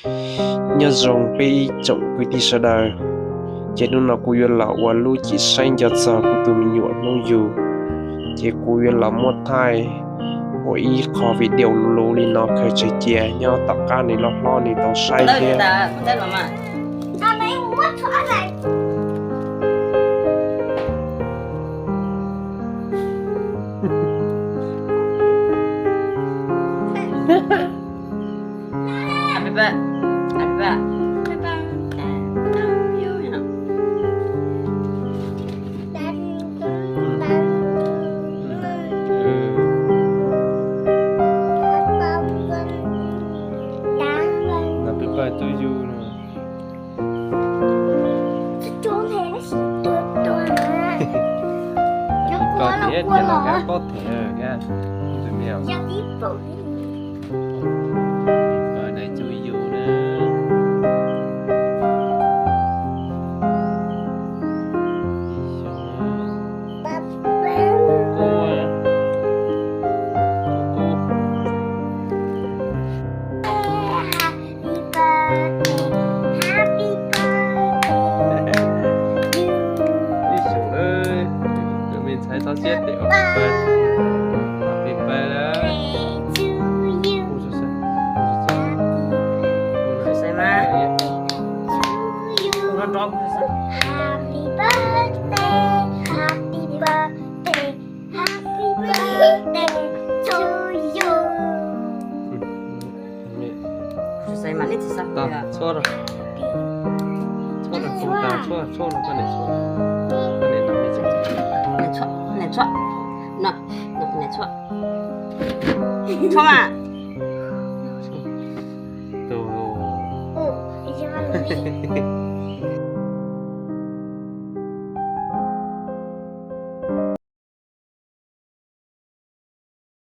Nyob zoo peb ib tsoom kwv tij sawv daws, ces hnub no kuv yuav los ua lub cim saib nco txog kuv tus me nyuam hnub yug, ces kuv yuav los muab thaij ua ib qho video luv luv li no khaws tseg cia nyob tom qab nws loj hlob nws tau saib thiab. Happy birthday to you. Happy birthday to you. Happy birthday to you. Ib xyoos, tus me ntxhais txhob siab tes, happy birthday. Txhua rau, txhua rau, txhua rau, koj niam txhua, koj niam txhua, niam txhua, no, niam txhua, txhua mas.